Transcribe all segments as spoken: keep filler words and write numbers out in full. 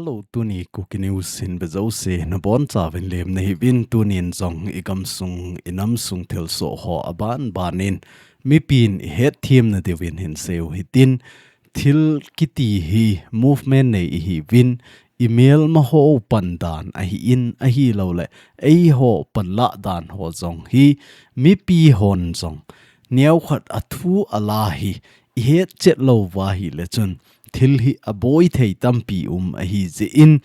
Tuni Kuki News hin vejouse nabonchauvin lemna hiuvin, tunin jong igamsung inamsung thilsoh ho abanbanin mipin ihetthem nadiuvin hinseiu hitin, thil kiti hi movement nei ihiuvin, imelmaho pandan ahin, ahilouleh eiho panlah dan ho jong hi mipi hon jong neokhat athu ala hi ihetchet louva ahileh chun thil hi aboithei tampi um ahijeh in,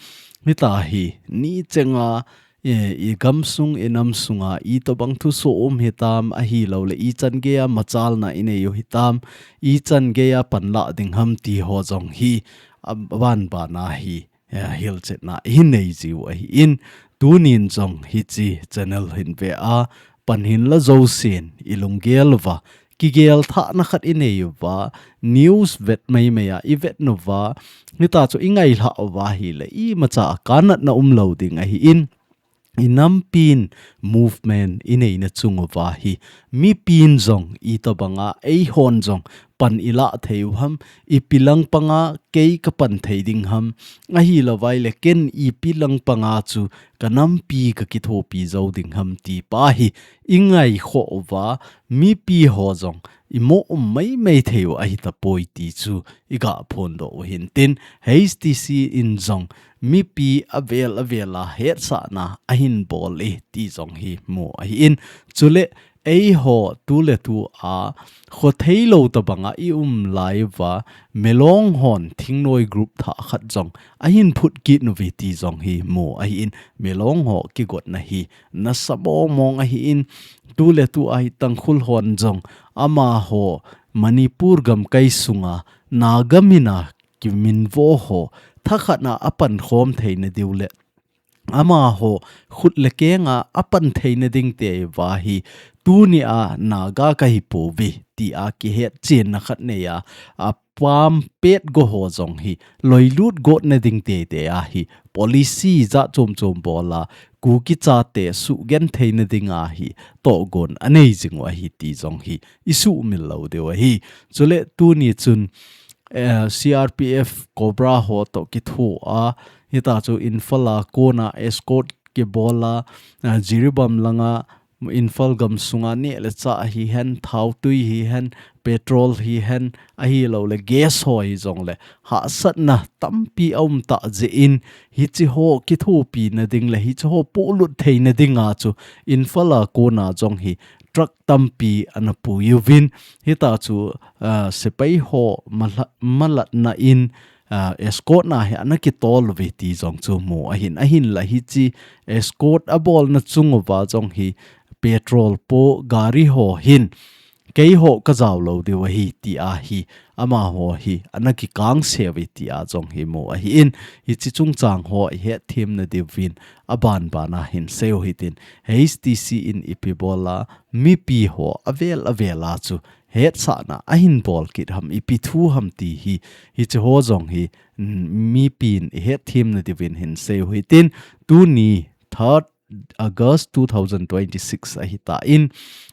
hitia hi nichenga, eh, igamsung inamsunga itobang thusoh um hitam ahilouleh ichan geiya machalna ineiu hitam, ichan geiya panlah ding ham ti ho jong hi abanbana hi, eh, hilchetna ihin neijiu ahin, tunin jong hiche channel hin vea pan hinla jousen ilunggel uva, kigel thahna khat ineiuva, news vet maimaiya ivetnuva, hitia chu ingailhah uva ahileh imacha akanatna umlou ding ahin, inampin movement ineina chung uva hi mipin jong itobanga eihon jong pan ilah theiu ham, ipi langpanga kei kapan thei ding ham, ahilouva ahileh ken ipi langpanga chu kanampi kakithopi jou ding ham ti pa hi ingaikhoh uva, mipi ho jong imo um maimai theiu ahitapoi ti chu igaphondoh u hintin, H T C in jong mipi avel avela hetsahna ahinbol e ti jong hi mu ahin, chuleh eiho tuletua khotheilou tobanga ium laiuva, Milong hon thingnoi group thah khat jong ahin phut kitnuve ti jong hi mu ahin, Milong ho kigotna hi nasa mongmong ahin, tuletua hi Tangkhul hon jong amaho Manipur gamkai sunga Naga mina kiminvo ho thakhatna apankhom theina diu leh amaho khut le kenga apan theina ding tiuva hi tunia Naga kahipouve tia kihetchenna khat neiya, apam petgo ho jong hi loilut gotna ding tiutia hi policy jat chomchom bola Kuki chate suhgenthei nadinga hi tohgon anei jingu ahi ti jong hi isuhmil lou diu ahi. Chule tuni chun, eh, C R P F Cobra ho toh kithoa, hitia chu Imphal a kona escort kibola, eh, Jiribam langa Imphal gamsunga neh le chah hihen, thautui hihen, petrol hihen, ahilouleh gas ho hijongle hahsatna tampi aumtah jeh in, hiche ho kithopi nading le hiche ho polut thei nadinga chu Imphal a kona jong hi truck tampi ana puiyuvin, hitia chu, ah, sepai ho malha-, malatna in, ah, escort na hi ana kitol uve ti jong chu mu ahin, ahinla hiche escort abolna chung uva jong hi petrol po gari ho hin keiho kajao lou diu ahi tia hi amaho hi ana kikangse uve tia jong hi mu ahin, hiche chungchang ho ihetthem nadiuvin abanbana hinseiu hitin, H T C in ipi bola mipi ho avel avela chu hetsahna ahinbol kit ham, ipi thu ham ti hi, hiche ho jong hi, mm, mipin ihetthem nadiuvin hinseiu hitin, tuni third August two thousand twenty-six ahitan,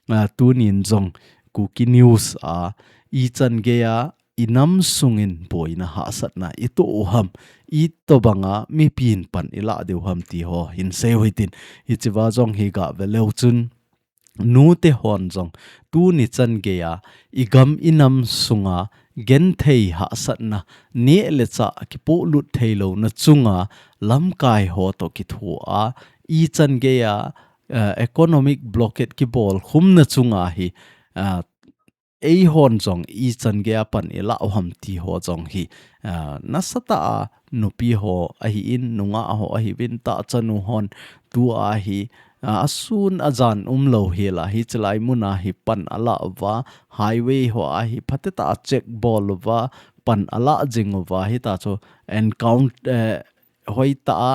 ah, tunin jong Kuki News a ichan geiya inam sungin boina hahsatna itoh u ham, itobanga mipin pan ilah diu ham ti ho hinseiu hitin, hichea jong hi gave leu chun, nute hon jong tuni chan geiya igam inam sunga genthei hahsatna, neh le chah kipolut theilouna chunga lamkai ho toh kithoa, ichan geiya, eh, economic blockade kibolkhumna chunga hi, eh, eihon jong ichan geiya pan ilah u ham ti ho jong hi, ah, nasatah a nupi ho ahin, nungah ho ahiuvin, tahchanu hon tua hi, ah, asun ajan umlou hela hichelai muna hi pan alah uva, highway hoa hi phatecha check bol uva, pan alah jing uva, hitia chu encounter, eh, hoitah a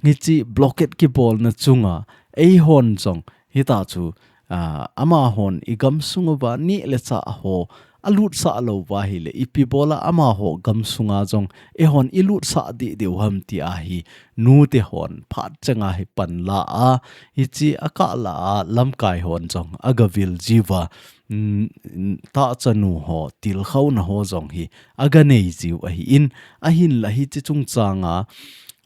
hiche blockade kibolna chunga eihon jong hitia chu, ah, amahon igam sung uva neh le chah ho alutsah lou uva ahile, ipi bola amaho gam sunga jong eihon ilutsah deh diu ham tia hi nute hon phat chenga hi pan la a, hiche akah la a lamkai hon jong agavil jiuva, mm, tahchanu ho tilkhouna ho jong hi aganei jiu ahin, ahinla hiche chungchanga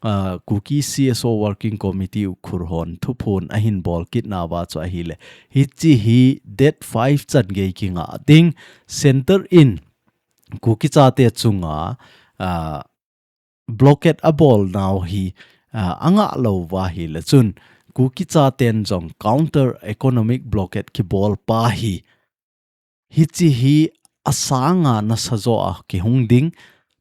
ah, Kuki C S O Working Committee Ukhrul hon thuphon ahin bol kit nauva chu ahile, hiche hi date five changei kinga ding, Centre in Kuki chate chunga, ah, blockade abol nau hi, ah, angah lou uva ahile chun, Kuki chaten jong counter economic blockade kibol pa hi, hiche hi asanga nasa jo a kihung ding,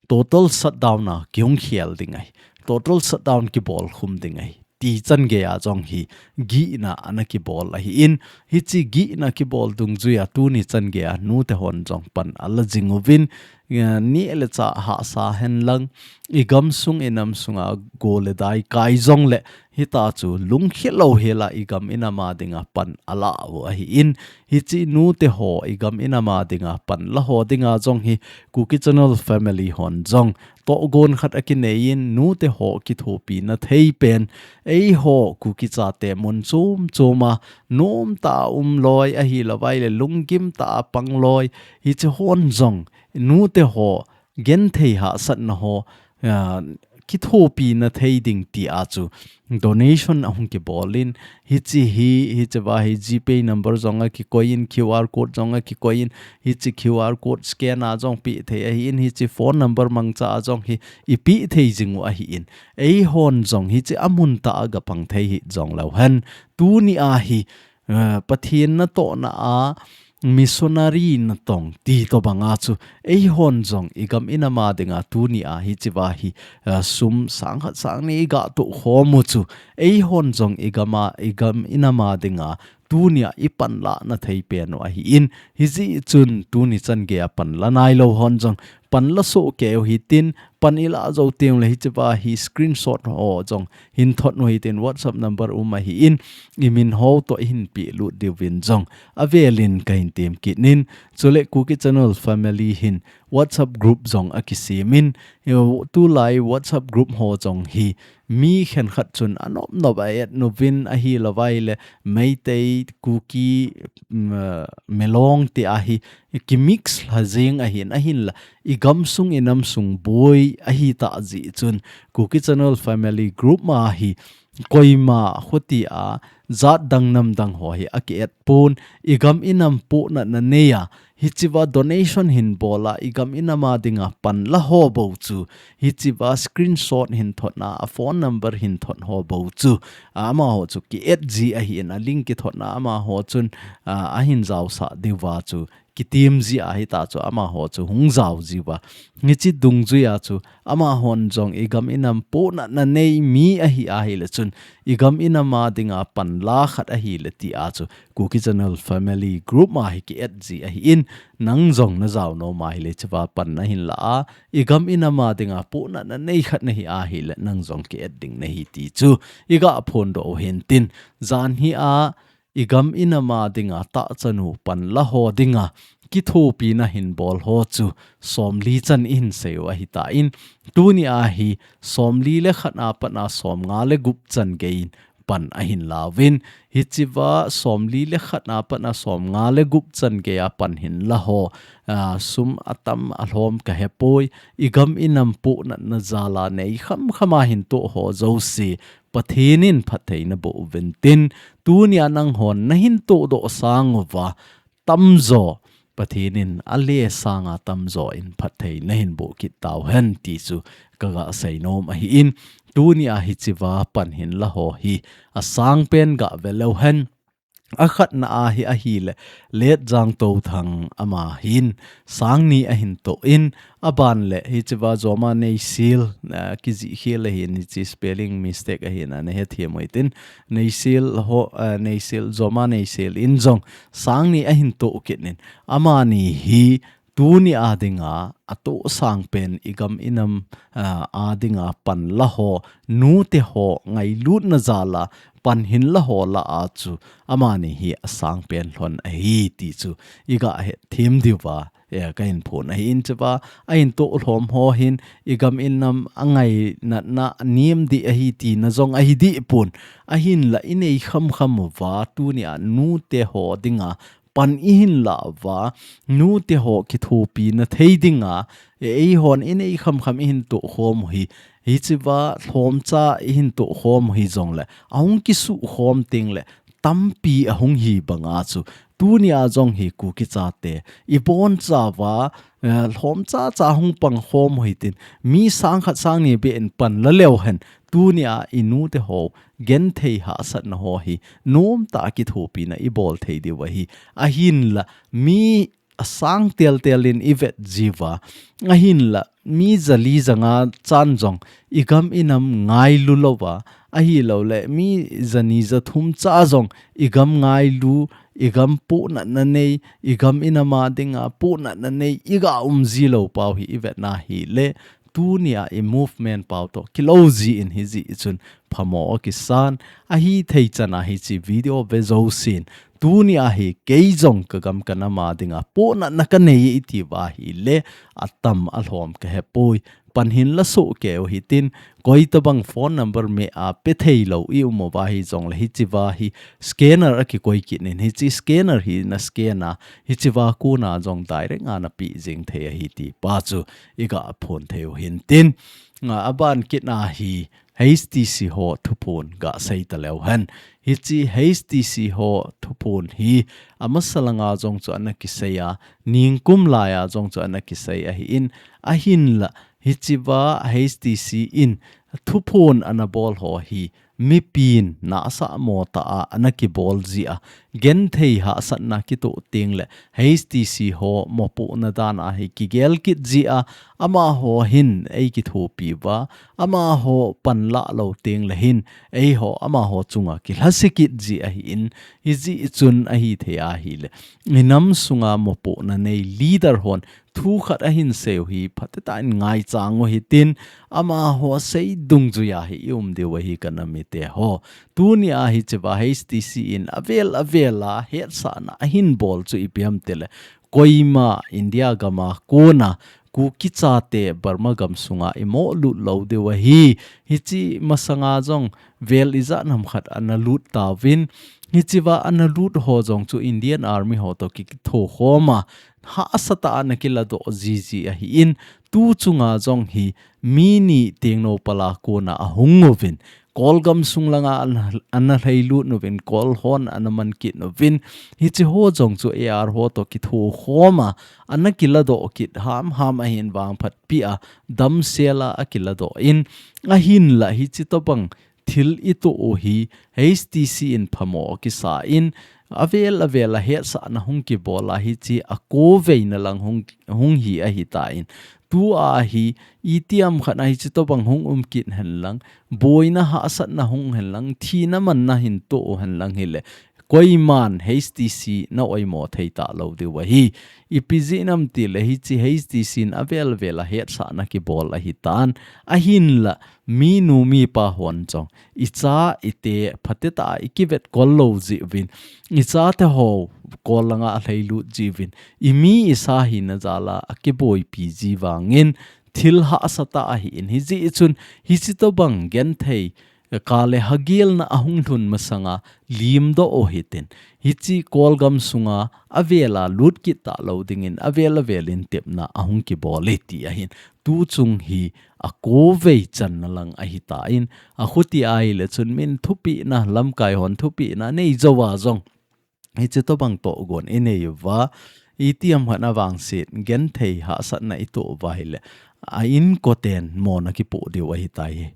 total shutdown a kihung khel ding ahi, total shutdown kibol khum ding ahi, ti changei a jong hi gihna ana kibol ahin, hiche gihna kibol dungjuia tuni changei a nute hon jong pan ala jing uvin, eh, neh le chah hahsa hen lang, i gamsung i namsunga go le dai kai jongle, hita chu lungkhe lou hela i gam i nam a dinga pan ala u ahin, hiche nute ho i gam i nam a dinga pan la ho dinga jong hi Kuki Channel family hon jong tohgon khat akinei in, nute ho kithopina thei pen, eiho Kuki chate mun chom chom a nomtah a um loi ahilouva ahile lunggim tah a pang loi, hiche hon jong nute ho genthei hahsatna ho, ah, kithopina thei ding tia chu donation ahung kibol in, hiche hi, hiche va hi GPay number jong akikoi in, QR code jong akikoi in, hiche QR code scan a jong pe thei ahin, hiche phone number mangcha a jong hi i pe thei jing u ahin, eihon jong hiche amun tah a gapang thei hih jong leu hen, tuni a hi, eh, Pathen natohna a missionary natong ti tobanga chu, eihon jong i gam i nam a dinga tuni a hiche va hi, eh, sum sang khat sang ni i gatoh khom u chu, eihon jong i gam a, i gam i nam a dinga tuni a i pan lana thei pen u ahin, hijeh chun tuni changei a pan la nai lou hon jong pan la soh kei u hitin, pan i la jou teng le hiche va hi screenshot ho jong hin thot u hitin, WhatsApp number um ahin, i min ho toh i hin pe lut diuvin jong avel in kahin tem kit in, chule Kuki Channel family hin WhatsApp group jong akisem in, eh, tulai WhatsApp group ho jong hi mi khenkhat chun anop nop a add uvin ahilouva ahile Meitei, Kuki, mm, eh, Milong tia hi kimix lha jeng ahin, ahinla i gamsung i namsung boi ahitah jeh chun Kuki Channel family group ma hi koima khuti a jat dang nam dang ho hi aki add pon, i gam i nam pohnatna nei a, hiche va donation hin bol a, i gam i nam a dinga pan la ho bou chu, hiche va screenshot hin thot na, a phone number hin thot ho bou chu, amaho chu ki add ji ahin, a link kithot na amaho chun, a, ahin jaosah diuva chu kitem ji ahitah chu amaho chu hung jao jiuva. Hiche dungjuia chu amahon jong i gam i nam pohnatna nei mi ahi ahile chun, i gam i nam a dinga pan la khat ahile tia chu Kuki Channel family group ma hi ki add ji ahin, nang jong na jao nom ahile hiche va pan nahin la a, i gam i nam a dinga pohnatna nei khat nahi ahile nang jong ki add ding nahi ti chu i ga phondoh u hintin, jan hi a i gam i nam a dinga tahchanu pan la ho dinga kithopina hin bol ho chu somli chan i hin sei u ahitan, tuni a hi somli le khat a pat a somnga le gup changei in pan ahin lauvin, hiche va somli le khat a pat a somnga le gup changei a pan hin la ho, a, sum atam alhom kahepoi, i gam i nam pohnatna jal a nei kham kham a hin toh ho jouse Pathen in phatthei naboh uvintin, tuni a nang hon nahin tohdoh sang uva tamjo Pathen in ale sanga tamjo in phatthei nahin boh kit tauhen ti chu ka ga sei nom ahin, tuni a hiche va pan hin la ho hi asang pen ga ve leu hen. Akhatna a hi ahile, Letjang Touthang ama hin sangni ahin toh in, aban le hiche va Joma Neisel, a, kijih khel ahin, hiche spelling mistake ahin, ana hethem u hitin, Neisel ho, a, Neisel, Joma Neisel in jong sangni ahin toh kit in, amani hi tuni a dinga atoh sang pen i gam i nam, a, a dinga pan la ho, nute ho ngailutna jal a pan hin la ho lah a chu amani hi asang pen lhon ahi ti chu i ga hethem diuva, e, ka hin phon ahin, hiche va ahin toh lhom ho hin i gam i nam angainatna nem ding ahi tina jong ahi deh pon, ahinla i nei kham kham uva tuni a nute ho dinga pan i hin la uva, nute ho kithopina thei dinga, e, eihon i nei kham kham i hin toh khom u hi, hichiva lhomcha ihin toh khom hijongle, ahung kisuh khom tengle, tampi ahung hi banga chu, tunia jong hi Kuki chate, ibonchauva, eh, lhomcha cha hung pang khom hitin, mi sang khat sang ni beh in pan la leu hen, tunia inu te ho, genthei hahsatna ho hi, nomtah a kithopina ibol thei diu ahi, ahinla, mi asang teltel in ivet jiuva, ahinla, mi jali janga chan jong, igam inam ngailu louva, ahilouleh, mi jani jathum cha jong, igam ngailu, igam pohnatna nei, igam inam a dinga pohnatna nei, iga um ji lou pau hi ivetna hile, tunia i movement pau toh, kilou jin hiji chun, phamo akisan, ahithei chana hichi video ve jousen, tunia hi kei jong kagam kanam a dinga, pohnatna kanei itiuva hile, atam alhom kahepoi, pan hin la soh keu hitin, koitabang phone number meh a pe thei lou i um uva hijongle hichiva hi scanner akikoi kit in hichi scanner hi na scan a hichiva kona jong direct a na pe jing thei ahi ti pa chu iga phon thei u hintin. Nga aban kit na hi H T C ho thuphon ga sei ta leu hen. Hichi H T C ho thuphon hi amasa langa jong chu ana kisei a, ningkum laiya jong chu ana kisei ahin, ahinla hichiva H T C in thuphon ana bol ho hi mipin nasa mo ta a ana kibol jia, genthei hahsatna kitoh tengle H T C ho mopohna dan a hi kigel kit jia, amaho hin ei kithopi uva, amaho pan la lou tengle hin, eiho amaho chunga kilhase kit ji ahin, hiji chun ahithei ahile, inam sunga mopohna nei leader hon thu khat ahin seiu hi, phatecha in ngaichang u hitin, amaho sei dungjuia hi i um diu ahi kanam mite ho. Tunia hichiva H T C in avel avel a hetsahna ahin bol chu ipi ham tile, koima India gam a kona Kuki chate Burma gam sunga imoh lut lou diu ahi. Hichi masanga jong vel ijat ham khat ana lut tauvin. Hichiva ana lut ho jong chu Indian Army ho toh kithokhom a, hahsa tah a ana kiladoh jiji ahin, tu chunga jong hi mi ni tengno pal a kona ahung uvin, Kol gam sung langa ana, ana lhailut uvin, Kol hon ana man kit uvin, hichi ho jong chu A R ho toh kithokhom a, ana kiladoh kit hamham ahin vangphat pi a, damsel a akiladoh in, ahinla hichi tobang thil itoh u hi H T C in phamo kisa in, avel avel a hetsahna hung kibol a hichi a koveina lang hung, hung hi ahitan. Tua hi itiham khat a hichi tobang hung um kit hen lang, boina hahsatna hung hen lang, thina manna hin toh u hen lang hile, koiman H T C na oimo thei talou diu ahi. Ipi jeh ham tile hichi H T C in avel vel a hetsahna kibol ahitan. Ahinla, minu mipa hon jong, icha ite phatecha a ikivet kol lou jiuvin, ichate ho Kol langa alhailut jiuvin, imi isa hina jal a akiboipi ji vangin, thil hahsa tah ahin, hiji chun, hichi tobang genthei, kale hagelna ahung lhun masanga limdoh u hitin, hichi Kol gam sunga avel a lut kit talou dingin avel avel in tepna ahung kibol e ti ahin, tu chung hi a kovei channa lang ahitan, akhuti ahile chun min thupina, lamkai hon thupina nei jouva jong, hichi tobang tohgon inei uva, itiham khat a vangset genthei hahsatna itoh uva hile, a inkoten mona kipoh diu ahitai.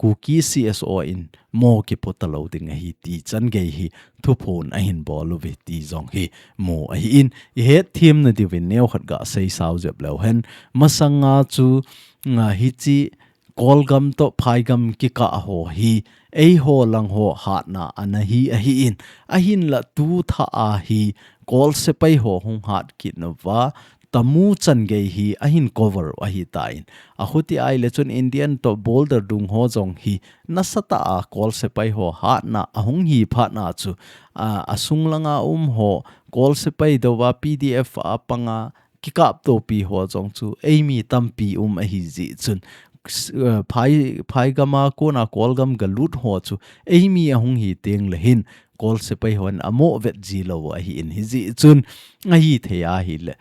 Kuki C S O in mo kipoh talou ding ahi ti chan gei hi thuphon ahin bol uve ti jong hi mu ahin, ihet themna diuvin neokhat ga seisao jep leu hen. Masanga chu, nga hichi Kol gam toh Phai gam kikah ho hi, eiho lang ho hatna ana hi ahin, ahinla tu thah a hi Kol sepai ho hung hat kit nauva, Tamu chan gei hi ahin cover u ahitan. Akhuti ahile chun Indian toh border dung ho jong hi nasatah a Kol sepai ho hatna ahung hi phatna chu, a, asung langa um ho Kol sepai deuva P D F a panga kikaptopi ho jong chu eimi tampi um ahi jeh chun, s-, eh, Phai, Phai gam a kona Kol gam galut ho chu eimi ahung hi tengle hin Kol sepai hon amoh vet ji lou ahin, hijeh chun ahithei ahile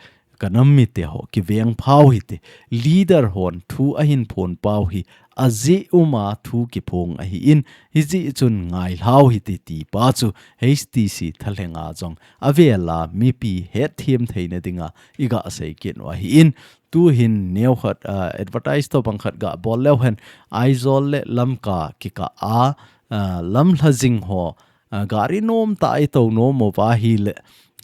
kanam mite ho kiveng phau hite, leader hon thu ahin phon pau hi ajeh uma thu kiphong ahin, hijeh chun ngailhau hite ti pa chu H T C thalhenga jong avela mipi hetthem theina dinga iga sei kit u ahin, tuhin neokhat, ah, advertise tobang khat ga bol leu hen, Aizawl le Lamka kikah a, ah, lamlha jing ho, ah, gari nomtah a ito nom uva ahile,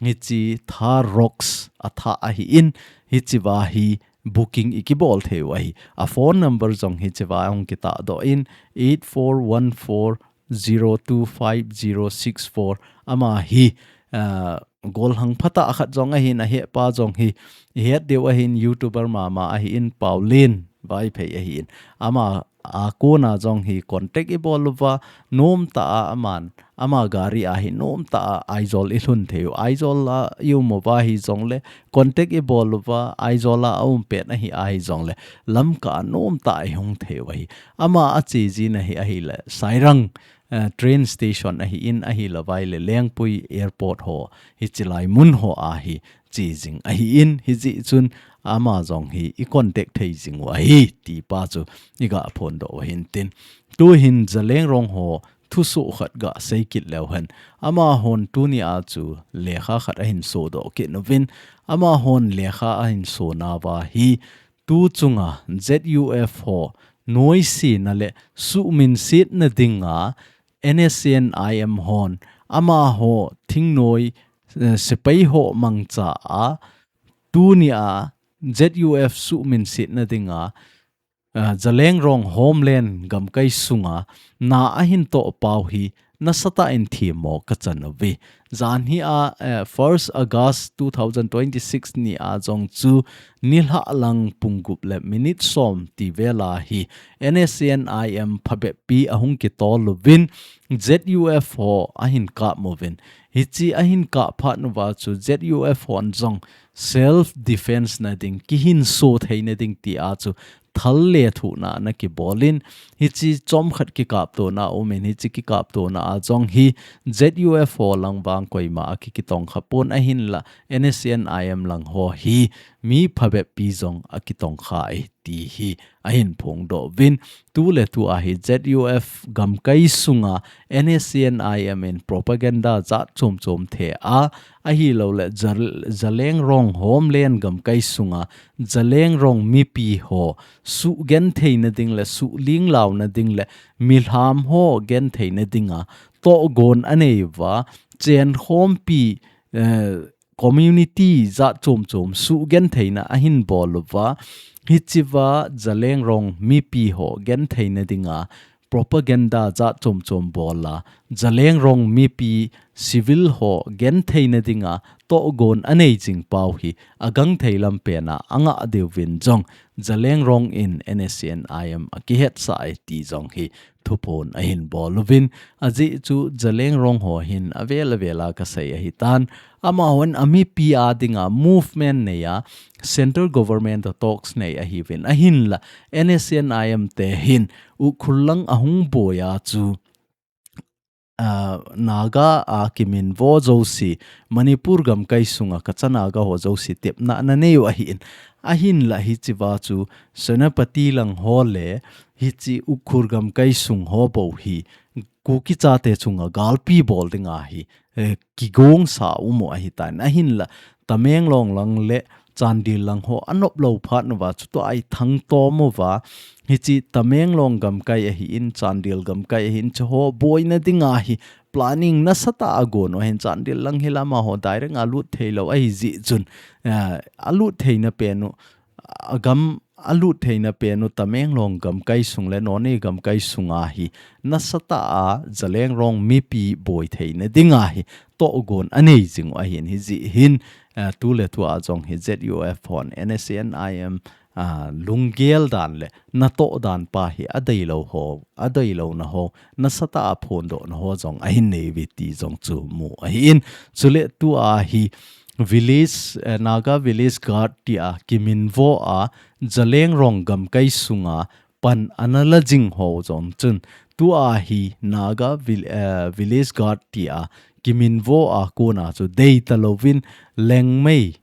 hiche Thar Roxx athah ahin, hichea hi booking ikibol thei u ahi. A phone number jong hichea hung kitahdoh in, eight four one four zero two five zero six four. Ama hi, ah, golhang phatah khat jong ahin, ahetpa jong hi ihet diu ahin, YouTuber mama ahin, Pauline Vaiphei ahin. Ama a kona jong hi contact ibol uva, nomtah a aman, ama gari a hi nomtah a Aizawl ilhun thei u. Aizawl a i um uva hijongle, contact ibol uva, Aizawl a aum pet ahi ahijongle, Lamka a nomtah a ihung thei u ahi. Ama ache jina hi ahile, Sairang, eh, train station ahin, ahilouva ahile Lengpui Airport ho, hiche lai mun ho a hi che jing ahin, hijeh chun ama jong hi i contact thei jing u ahi, ti pa chu iga phondoh u ahin tin. Tuhin Zeliangrong ho thusoh khat ga sei kit leu hen, amahon tunia chu lekha khat ahin sodoh kit uvin, amahon lekha ahin sonauva hi, tu chunga Z U F ho noisena le suhminsetna dinga N S C N I M hon amaho thingnoi, eh, sepai ho mangcha a, tunia Z U F suhminsetna dinga, eh, Zeliangrong Homeland gamkai sunga na ahin toh pau hi nasatah in themmo kachan uve. Jan hi a, eh, first August two thousand twenty-six ni a jong chu nilhah lang pung gup le minute som ti vela hi N S C N I M phabeppi ahung kitol uvin Z U F ho ahin kap uvin. Hiche ahin kap phat uva chu Z U F hon jong self defense na ding, kihinso theina ding tia chu thal lethuhna ana kibolin, hiche chomkhat kikaptona umin, hiche kikaptona a jong hi Z U F ho lang vang koima aki, kitongkha pon ahinla N S C N I M lang ho hi mi phabeppi jong akitongkha e ti hi ahin phongdoh uvin, tuletua hi Z U F gamkai sunga N S C N I M in propaganda jat chom chom thea, ahilouleh Zal-, Zeliangrong Homeland gamkai sunga Zeliangrong mipi ho suhgentheina ding le suhlinglauna ding le milham ho gentheina dinga tohgon anei uva, chenkhompi, eh, community jat chom chom suhgentheina ahin bol uva, hichea Zeliangrong mipi ho gentheina dinga propaganda jat chom chom bola, Zeliangrong mipi civil ho gentheina dinga tohgon anei jing pau hi agangthei lam pena angah diuvin jong Zeliangrong in N S C N I M akihetsah e ti jong hi thuphon ahin bol uvin, ajeh chu Zeliangrong ho hin avel avel a kasei ahitan, amahon amipi a dinga movement neiya, central government to talks nei ahiuvin, ahinla N S C N I M te hin Ukhrul lang ahung boiya chu, ah, Naga a kiminvo jouse, Manipur gamkai sunga Kacha Naga ho jouse tepna ana nei u ahin, ahinla hichea chu Senapati lang ho le hiche Ukhrul gamkai sung ho bou hi Kuki chate chunga galpi bol dinga hi, eh, kigongsa um u ahitan, ahinla Tamenglong lang le Chandel lang ho anop lou phat uva chu tua ithang tom uva, hiche Tamenglong gamkai ahin, Chandel gamkai ahin, chu ho boina dinga hi planning nasatah a agon u ahin, Chandel lang hi lama ho direct a lut theilou ahijeh chun, eh, alut theina pen u, agam alut theina pen u Tamenglong gamkai sung le Noney gamkai sunga hi nasatah a Zeliangrong mipi boi theina dinga hi tohgon anei jing u ahin, hijeh hin, eh, tuletua jong hi Z U F hon N S C N I M, ah, lunggel dan le natoh dan pa hi adeilou ho, adeilouna ho nasatah a phondohna ho jong ahin nei uve ti jong chu mu ahin, chule tua hi village, eh, Naga Village Guard tia kiminvo a, Zeliangrong gamkai sunga pan ana la jing ho jong chun, tua hi Naga vil-, eh, Village Guard tia kiminvo a kona chu deita louvin Lengmei,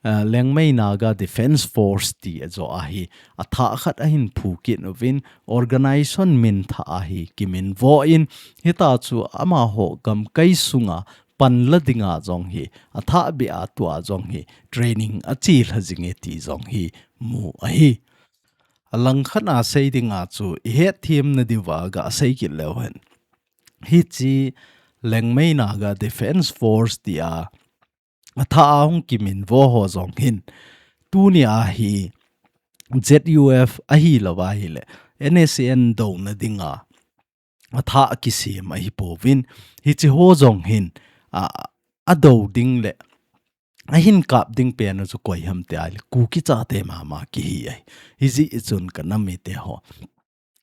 uh, Liangmai Naga Defence Force ti ajo ahi, athah khat ahin phu kit uvin, organization min thah ahi kiminvo in, hita chu amaho gamkai sunga panla dinga jong hi, athah bia tua jong hi training achelha jinge ti jong hi mu ahi. Alangkhat a sei dinga chu ihet themna diuva gasei kit leu hen, hiche Liangmai Naga Defence Force tia athah a hung kiminvo ho jong hin, tunia hi Z U F ahilou ahile N S C N douna dinga athah kisem ahipouvin, hiche ho jong hin a, adou ding le ahin kap ding pen u chu koi ham ti ahile Kuki chate mama kihi ahi. Hijeh chun ka nam mite ho,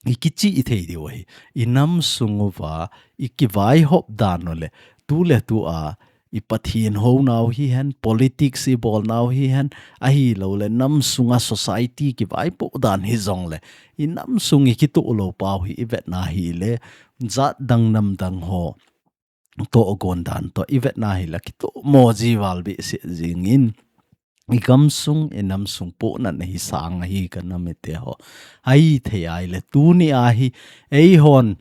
ikichih thei diu ahi. Inam sung uva ikivaihop dan u le, tu le tu a i Pathen hounau hihen, politics ibolnau hihen, ahilou le nam sunga society kivaipoh dan hijongle, inam sung ikitoh lou pau hi ivetna hile, jat dang nam dang ho tohgon dan toh ivetna hile kitoh mo ji val behseh jingin, igamsung inamsung pohnatna hi sang ahi ka nam mite ho. Ahithei ahile tunia hi eihon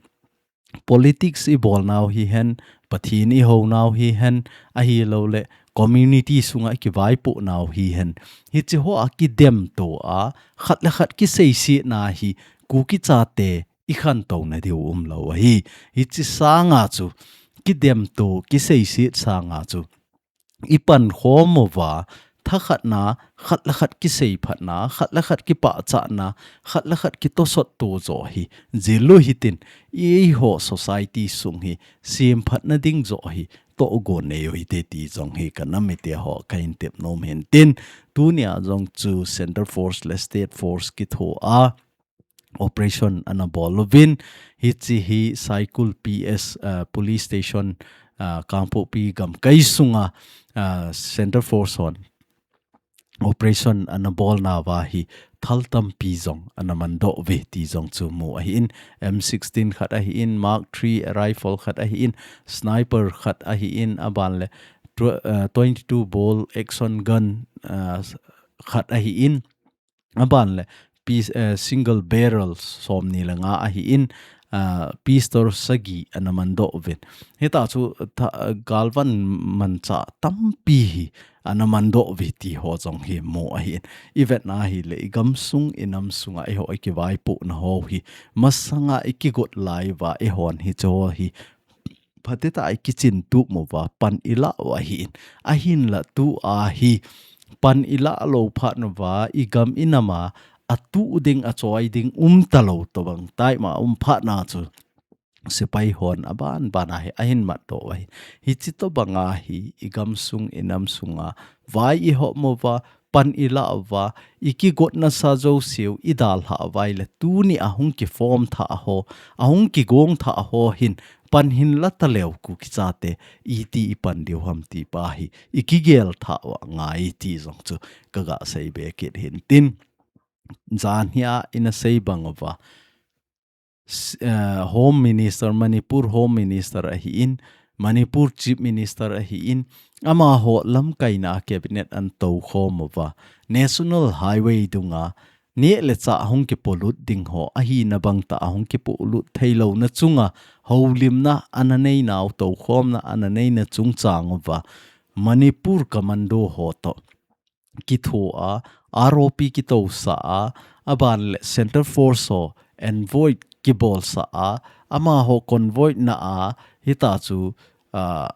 politics ibolnau hihen, Pathen ihounau hihen, ahilou le community sunga ikivaipohnau hihen, hiche ho a kidemto a, khat le khat kiseisetna hi Kuki chate ikhantouna diu umlou ahi. Hiche sanga chu, kidemto, kiseiset sanga chu ipankhom uva, thakhatna, khat le khat kiseiphatna, khat le khat kipahchahna, khat le khat kitosot to jo hi jil u hitin, eiho society sung hi semphatna ding jo hi tohgon nei u hite ti jong hi ka nam mite ho kahin tep nom hin tin, tunia jong chu Centre Force le State Force kithoa operation ana bol uvin, hiche hi Saikul P S, uh, Police Station, uh, Kangpokpi gamkai sunga, uh, Centre Force hon operation ana bolnauva hi thal tampi jong ana mandoh uve ti jong chu mu ahin, M sixteen khat ahin, Mark three rifle khat ahin, sniper khat ahin, aban le tw-, uh, twenty-two ball action gun, uh, khat ahin, aban le pis-, eh, single barrel somni le nga ahin, ah, pistol sagi ana mandoh uvin. Hita chu tha-, galvan manchah tampi hi ana mandoh uve ti ho jong hi mu ahin. Ivetna hile igamsung inamsunga eiho ikivaipohna ho hi masanga ikigot lai uva eihon hiche ho hi phatecha a ikichin tup uva pan ilah u ahin. Ahinla tua hi pan ilah lou phat uva igam inam a atuh ding achoi ding umtalou tobang taima um phatna chu sepai hon aban ban a hi ahin matdoh u ahi. Hiche tobanga hi igamsung inamsunga vai ihop uva, pan ilah uva, ikigotna sa jouseu idalhah uva ahile tunia hung kiform thah ho, ahung kigong thah ho hin pan hinla taleu Kuki chate iti ipan diu ham ti pa hi ikigel thah u angai ti jong chu kaga seibe kit hin tin, jan hia ina sei bang uva, s-, eh, Home Minister, Manipur Home Minister ahin, Manipur Chief Minister ahin, amaho lamkaina a cabinet ana toukhom uva, National Highway dunga neh le chah ahung kipolut ding ho, ahina bangtah ahung kipolut theilouna chunga houlimna ana neinau, toukhomna ana neina chungchang uva, Manipur Commando ho toh kithoa, R O P kitousah a, aban le Centre Force ho envoy kibolsah a, amaho convoy na a, hita chu, ah,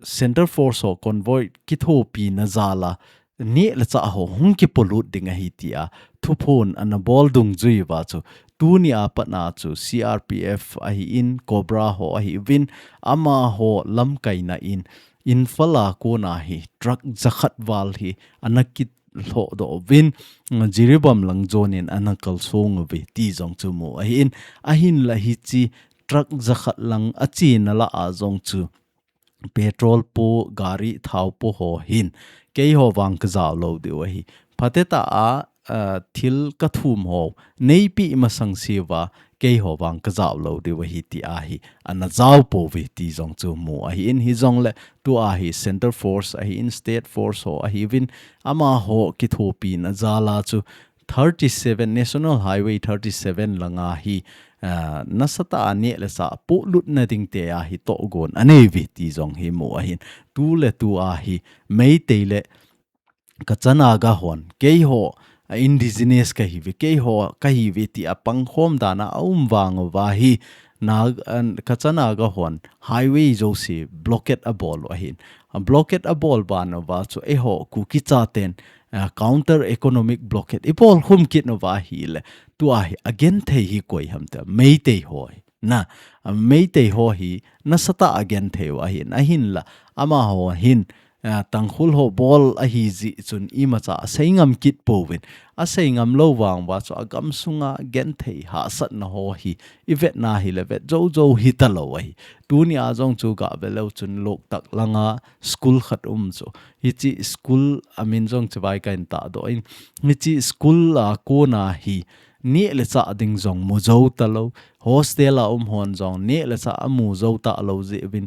Centre Force ho convoy kithopina jal a, neh le chah ho hung kipolut ding ahi tia thuphon ana bol dungjui uva chu, tunia pat a chu C R P F ahin, Cobra ho ahiuvin, amaho lamkaina in, Imphal a kona hi truck jakhat val hi ana kilhohdoh uvin, Jiribam lang jonin ana kalsong uve ti jong chu mu ahin, ahinla hiche truck jakhat lang achena lah a jong chu petrol po, gari thao po ho hin keiho vang kajao lou diu ahi. Phatecha a, ah, thil kathum ho neipi masang siuva, keiho vang kajao lou diu ahi ti ahi, ana jao pouve ti jong chu mu ahin, hijongle tua hi Centre Force ahin, State Force ho ahiuvin, amaho kithopina jal a chu thirty-seven, National Highway thirty-seven langa hi, ah, nasatah a neh le chah polut nading te ahi tohgon aneiuve ti jong hi mu ahin, tuletua hi Meitei le Kacha Naga hon, keiho, ah, indigenous kahiuve, keiho kahiuve ti a pangkhom dan a aum vang uva hi, Nag-, ah, Kacha Naga hon highway jouse blockade abol u ahin. A blockade abol ban uva chu eiho Kuki chaten, ah, counter economic blockade ibol khum kit uva ahile, tua hi agenthei hi koi ham tia, Meitei ho hi. Na, ah, Meitei ho hi nasatah a genthei u ahin, ahinla, amaho hin, ah, Tangkhul ho bol ahi jeh chun imacha asei ngam kit pouvin. Asei ngam lou vang uva chu agam sunga genthei hahsatna ho hi ivetna hile vet jou jou hitalou ahi. Tunia jong chu gave leu chun Loktak langa school khat um chu. Hiche school amin jong chuvai kahin tahdoh in. Hiche school a kona hi neh le chah ding jong mu jou talou. Hostel a um hon jong neh le chah amu jou talou jeh uvin.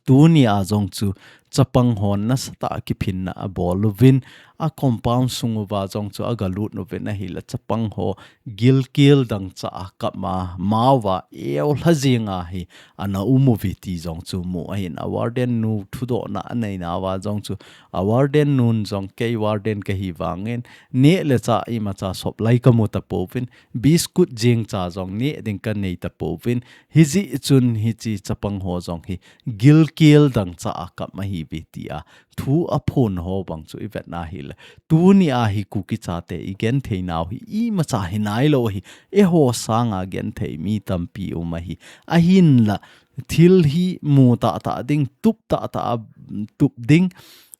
Tunia jong chu chapang hon nasatah a kiphinna abol uvin, a compound sung uva jong chu agalut uvin ahile chapang ho gilkel dangchah a kap a, mao va eulha jing a hi ana um uve ti jong chu mu ahin, a warden nu thudohna aneina uva jong chu, a warden nun jong kei warden kahi vangin, neh le chah imacha sop lai kamu tapouvin, biscuit jeng cha jong neh ding kanei tapouvin, hijeh chun hiche chapang ho jong hi gilkel dangchah a kap ahiuve tia thu aphon ho bang chu ivetna hile, tunia hi Kuki chate igenthei nau hi imacha hi nailou ahi, eiho sanga genthei mi tampi um ahi, ahinla thil hi mu tahtah ding, tup tahtah a tup ding,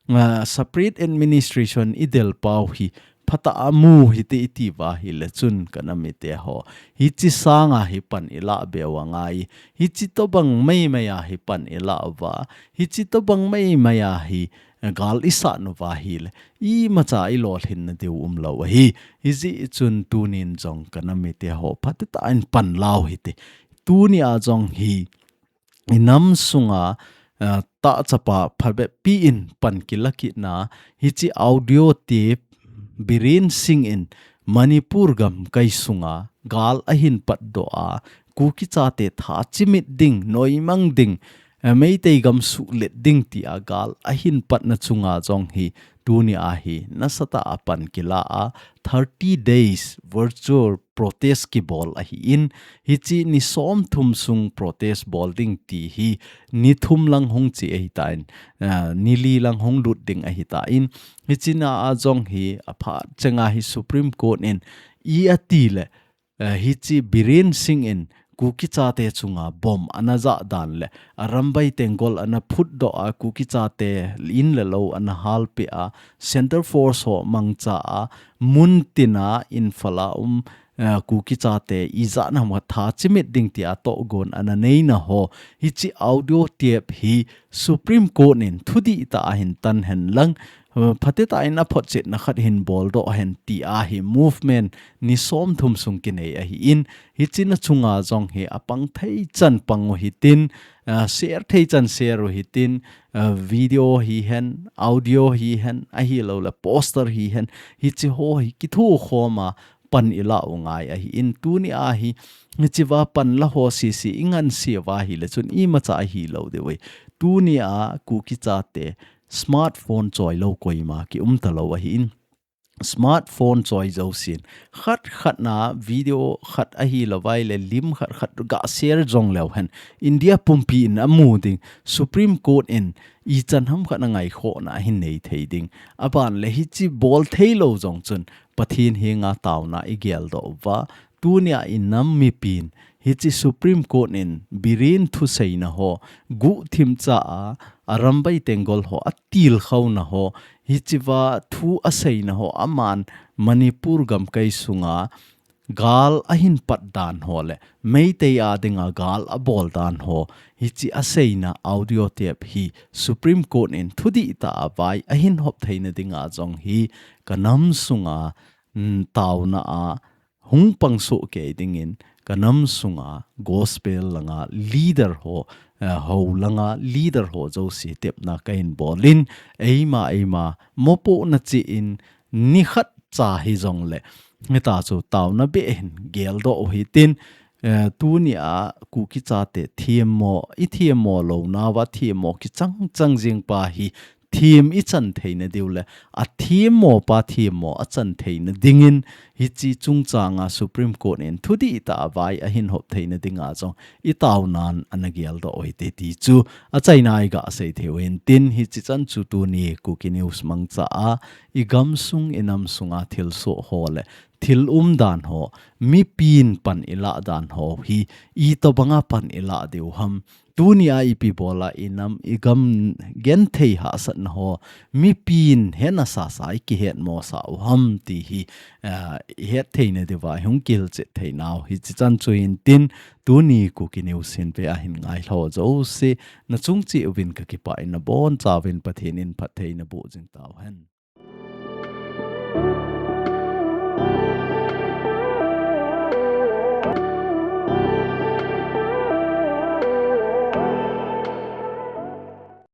ah, separate administration idel pau hi phatah a mu hite iti uva ahile chun kanam mite ho, hiche sanga hi pan ilah beu angai, hiche tobang maimai a hi pan ilah uva, hiche tobang maimai a hi, eh, gal isat uva ahile, imacha ilolhin nadiu umlou ahi, hijeh chun tunin jong kanam mite ho phatah in pan lau hite, tunia jong hi, inam sunga, ah, tahchapa phabep pi in pan kila kitna, hiche audio tape Biren Singh in Manipur gamkai sunga gal ahin patdoh a, Kuki chate tha chimit ding, noimang ding, eh, Meitei gam suhlet ding tia gal ahin patna chunga jong hi, tunia hi nasatah a pan kila a, thirty days virtual protest kibol ahin, hiche ni somthum sung protest bol ding ti hi ni thum lang hung che ahitan, ah, ni li lang hung lut ding ahitan, hichena a jong hi aphat chenga hi Supreme Court in i atile, eh, hiche Biren Singh in Kuki chate chunga bomb ana jah dan le, Arambai Tenggol ana phutdoh a, Kuki chate in le lou ana halpeh a, Centre Force ho mangcha a, muntina Imphal a um, eh, Kuki chate ijat ham khat tha chimit ding tia tohgon ana neina ho, hiche audio tape hi Supreme Court in thudih tah a hin tan hen lang, eh, phatah in aphotchetna khat hin boldoh hen tia hi movement ni somthum sung kinei ahin, hichena chunga jong hi apang thei chan pang u hitin, ah, share thei chan share u hitin, ah, video hihen, audio hihen, ahilouleh poster hihen, hiche ho hi kithukhom a pan ilah u ngai ahin, tunia hi, hichea pan la ho sese inganseuva ahile chun imacha ahilou diu ahi. Tunia Kuki chate smartphone choi lou koima kium talou ahin, smartphone choi jousen, khat khat na video khat ahilouva ahile lim khat khat ga share jong leu hen, India pumpi in amu ding, Supreme Court in ichan ham khat na ngaikhohna ahin nei thei ding. Aban le hiche bol theilou jong chun Pathen henga taona igeldoh uva, tunia inam mipin hiche Supreme Court in Biren thuseina ho guhthim cha a, Arambai Tenggol ho atilkhouna ho, hichea thu aseina ho, aman Manipur gamkai sunga gal ahin pat dan ho le, Meitei a dinga gal abol dan ho, hiche aseina audio tape hi Supreme Court in thudih tah a vai ahin hop theina dinga jong hi kanam sunga mm, tauna a hung pang soh kei dingin ka nam sunga gospel langa leader ho, eh, ho langa leader ho jouse tepna ka hin bol in, eima, eima mopohna cheh in nikhat cha hijongle, hita chu tauna beh hin geldoh u hitin, eh, tunia Kuki chate themmo, i themmo louna uva themmo kichang chang jing pa hi them i chan theina diu le, a themmo pa themmo a chan theina dingin, hiche chungchanga Supreme Court in thudih tah a vai a hin hop theina dinga jong i taunan ana geldoh u hite ti chu achaina a i ga sei thei u hintin, hiche chan chu tuni Kuki News mangcha a i gamsung i nam sunga thilsoh ho le thil umdan ho, mipin pan i lah dan ho hi itobanga pan i lah diu ham. Tunia ipi bola i nam i gam genthei hahsatna ho mipin hena sasa i kihetmo sah u ham ti hi, ah, i het theina diuva i hung kihilchet theinau hiche chan chu hintin, tuni Kuki News hin ve a hin ngailhah jouse na chung cheh uvin ka kipah in, na bonchauvin Pathen in phatthei naboh jing tauhen.